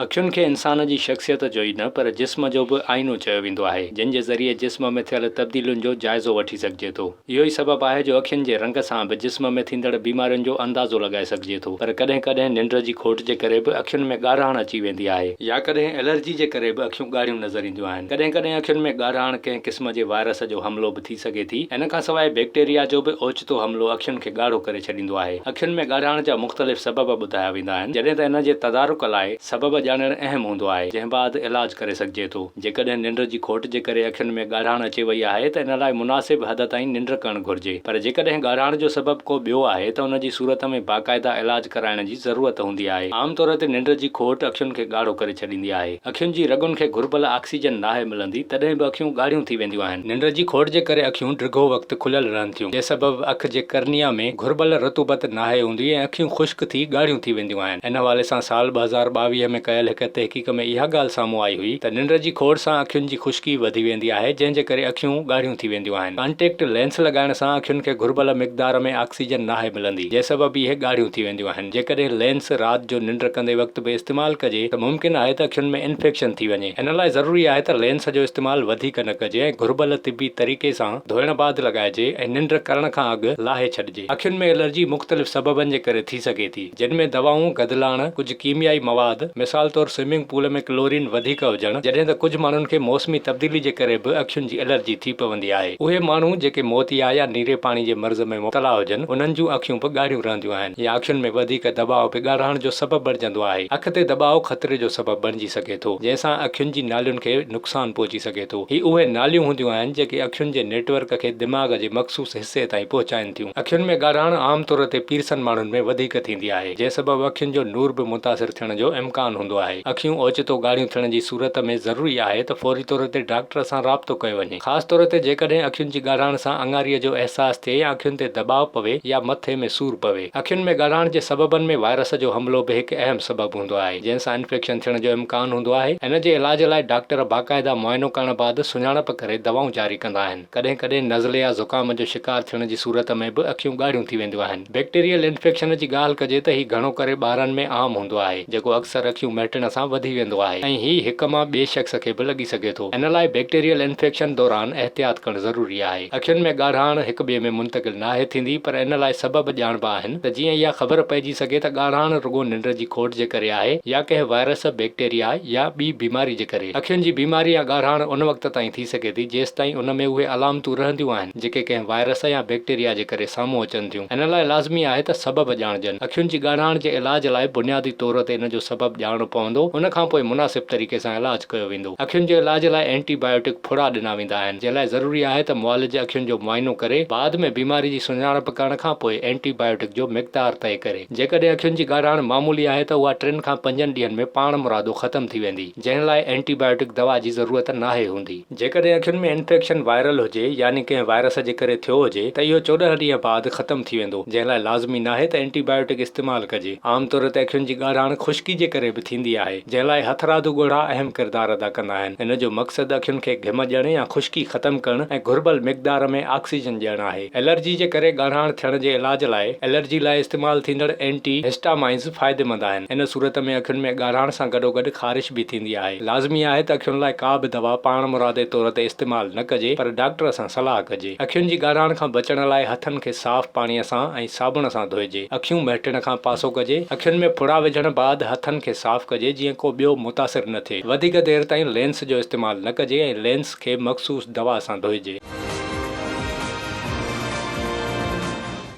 اکين کي انسان جي شخصيت جو ئي نه پر جسم جو به آئينو چيو ويندو آهي، جن جي ذريعي جسم ۾ ٿيل تبديلين جو جائزو وٺي سگهجي ٿو. اهو ئي سبب آهي جو اکين جي رنگ سان به جسم ۾ ٿيندڙ بيمارين جو اندازو لڳائي سگهجي ٿو. پر ڪڏهن ڪڏهن ننڊ جي کوٽ جي ڪري به اکين ۾ ڳاڙهاڻ اچي ويندي آهي. يا ڪڏهن الرجي جي ڪري به اکيون ڳاڙهيون نظر اينديون آهن. ڪڏهن ڪڏهن اکين ۾ ڳاڙهاڻ ڪنهن قسم جي وائرس جو حملو به ٿي سگهي ٿي. ان کان سواء بيڪٽيريا جو به اوچتو حملو اکين کي ڳاڙهو ڪري ڇڏيندو آهي. اکين ۾ ڳاڙهاڻ جا مختلف سبب ٻڌايا ويندا آهن، جڏهن ته ان جي تدارڪ لاء سبب ڄاڻڻ اهم هوندو آهي، جنهن بعد علاج ڪري سگهجي ٿو. جيڪڏهن ننڊ جي کوٽ جي ڪري اکين ۾ ڳاڙهاڻ اچي وئي آهي ته ان لاء مناسب حد تائين ننڊ ڪرڻ گهرجي، پر جيڪڏهن ڳاڙهاڻ جو سبب ڪو ٻيو آهي ته ان جي صورت ۾ باقاعده علاج ڪرائڻ جي ضرورت هوندي آهي. عام طور تي ننڊ جي کوٽ اکين کي ڳاڙهو ڪري ڇڏيندي آهي. اکين جي رڳن کي گهربل آڪسيجن ناهي ملندي، تڏهن به اکيون ڳاڙهيون ٿي وينديون آهن. ننڊ جي کوٽ جي ڪري اکيون ڊگهو وقت کليل رهن ٿيون، جنهن سبب اک جي قرنيه ۾ گهربل رطوبت ناهي هوندي ۽ اکيون خشڪ ٿي ڳاڙهيون ٿي وينديون آهن. ان حوالي سان سال 2022 ۾ ڪيل هڪ تحقيق ۾ اها ڳالهه سامهون آئي هئي ته ننڊ جي کوڙ سان اکين جي خشڪي وڌي ويندي آهي جنهن جي ڪري اکيون ڳاڙهيون ٿي وينديون آهن. ڪانٽيڪٽ لينس لڳائڻ سان اکين کي گهربل مقدار ۾ آڪسيجن ناهي ملندي جنهن سبب اهي ڳاڙهيون ٿي وينديون آهن. جيڪڏهن لينس رات جو ننڊ ڪندي وقت به استعمال ڪجي ته ممڪن آهي ته اکين ۾ انفيڪشن ٿي وڃي. ان لاء ضروري آهي ته لينس جو استعمال وڌيڪ نه ڪجي ۽ گهربل طبي طريقي سان ڌوئڻ بعد لڳائجي ۽ ننڊ ڪرڻ کان اڳ لاهي ڇڏجي. اکين ۾ الرجي مختلف سببن جي ڪري ٿي سگهي ٿي، جن ۾ دوائون، گدلاڻ، ڪجهه ڪيميائي مواد، مثال طور سوئمنگ پول ۾ ڪلورين وڌيڪ هجڻ، جڏهن ته ڪجهه ماڻهن کي موسمي تبديلي جي ڪري به اکين جي الرجي ٿي پوندي آهي. اهي ماڻهو جيڪي موتيا يا نيري پاڻي جي مرض ۾ مبتلا هجن، انهن جون اکيون به ڳاڙهيون رهنديون آهن يا اکين ۾ وڌيڪ دٻاء به ڳاڙهاڻ جو سبب بڻجندو آهي. اک تي دٻاء خطري جو سبب بڻجي سگهي ٿو، جنهن سان اکين جي نالين کي نقصان پهچي سگهي ٿو. هي اهي ناليون هونديون آهن، جيڪي اکين جي نيٽ ورڪ کي دماغ جي مخصوص حصي تائين پهچائن ٿيون. اکين ۾ ڳاڙهاڻ عام طور تي پيرسن ماڻهن ۾ وڌيڪ ٿيندي آهي، جنهن سبب اکين جو نور به متاثر ٿيڻ جو امڪان هوندو آهي. اکيون اوچتو ڳاڙهيون ٿيڻ جي صورت ۾ ضروري آهي ته فوري طور تي ڊاڪٽر سان رابطو ڪيو وڃي. خاص طور تي جيڪڏهن اکين جي ڳاڙهاڻ سان اڱاري جو احساس ٿئي يا اکين تي دٻاء پوي يا مٿي ۾ سور پوي. اکين ۾ ڳاڙهاڻ جي سببن ۾ وائرس جو حملو به هڪ اهم سبب هوندو آهي، جنهن سان انفيڪشن ٿيڻ جو امڪان هوندو آهي. ان جي علاج لاء ڊاڪٽر باقاعده معائنو ڪرڻ بعد سڃاڻپ ڪري دوائون جاري ڪندا آهن. ڪڏهن ڪڏهن نزلي يا زڪام جو شڪار ٿيڻ جي صورت ۾ به اکيون ڳاڙهيون ٿي وينديون آهن. بيڪٽيريل انفيڪشن جي ڳالهه ڪجي ته هي گهڻو ڪري ٻارن ۾ عام هوندو آهي، جيڪو اڪثر اکيون مهٽڻ سان وڌي ويندو آهي ۽ هي هڪ مان ٻئي شخص کي به لڳي سگهي ٿو. ان لاء بيڪٽيريل انفيڪشن دوران احتياط ڪرڻ ضروري آهي. اکين ۾ ڳاڙهاڻ هڪ ٻئي ۾ منتقل ناهي ٿيندي پر ان لاء سبب ڄاڻبا آهن ته جيئن اها خبر پئجي سگهي ته ڳاڙهاڻ رڳو ننڊ جي کوٽ جي ڪري آهي يا ڪنهن وائرس، بيڪٽيريا يا ٻي بيماري جي ڪري. اکين جي بيماري يا ڳاڙهاڻ ان وقت تائين ٿي سگهي ٿي جيستائين ان ۾ اهي علامتون رهنديون آهن جيڪي ڪنهن وائرس يا بيڪٽيريا جي ڪري سامهون اچن ٿيون. ان لاء لازمي آهي ته سبب ڄاڻجن. اکين جي ڳاڙهاڻ جي علاج لاء بنيادي طور تي ان جو سبب ڄاڻڻو پوندو ان کان پوء مناسب طريقي سان علاج ڪيو ويندو. اکين جي علاج لاء اينٽي بايوٽڪ ڦڙا ڏنا ويندا آهن جنهن لاء ضروري آهي ته معالج اکين جو معائنو ڪري بعد ۾ بيماري جي سڃاڻپ ڪرڻ کان پوء اينٽي بايوٽڪ جو مقدار طئي ڪري. جيڪڏهن اکين جي ڳاڙهاڻ معمولي آهي ته اها ٽن کان پنجن ڏينهن ۾ پاڻمرادو ختم ٿي ويندي. جنهن لاء اينٽي بايوٽڪ دوا جي ضرورت ناهي هوندي. جيڪڏهن اکين ۾ انفيڪشن وائرل هجي يعني ڪنهن وائرس جي ڪري ٿيو هجي ته اهو 14 ڏينهن بعد ختم ٿي ويندو جنهن لاء لازمي ناهي ته اينٽي بايوٽڪ استعمال ڪجي. عام طور تي اکين جي ڳاڙهاڻ خشڪي جي ڪري به ٿيندي آهي جنهن لاء هٿرادو ڳوڙها اهم ڪردار ادا ڪندا آهن. ان جو مقصد اکين کي گهم ڏيڻ يا خشڪي ختم ڪرڻ ۽ گهربل مقدار ۾ آڪسيجن ڏيڻ آهي. الرجي جي ڪري ڳاڙهاڻ ٿيڻ جي علاج لاء الرجي لاء استعمال ٿيندڙ اينٽي هسٽامائنز فائديمند آهن. ان صورت ۾ اکين ۾ ڳاڙهاڻ سان گڏوگڏ خارش به ٿيندي آهي. لازمي آهي ته اکين لاء ڪا به دوا پاڻمرادي طور تي استعمال نه ڪجي پر ڊاڪٽر سان صلاح ڪجي. اکين جي ڳاڙهاڻ کان بچڻ لاء هٿن کي صاف پاڻي سان ۽ صابڻ سان ڌوئجي. اکيون مهٽڻ کان پاسو ڪجي. اکين ۾ ڦڙا وجهڻ بعد هٿن کي صاف ڪجي جيئن ڪو ٻيو متاثر نه ٿئي. وڌيڪ دير تائين لينس جو استعمال نه ڪجي ۽ لينس کي مخصوص دوا سان ڌوئجي.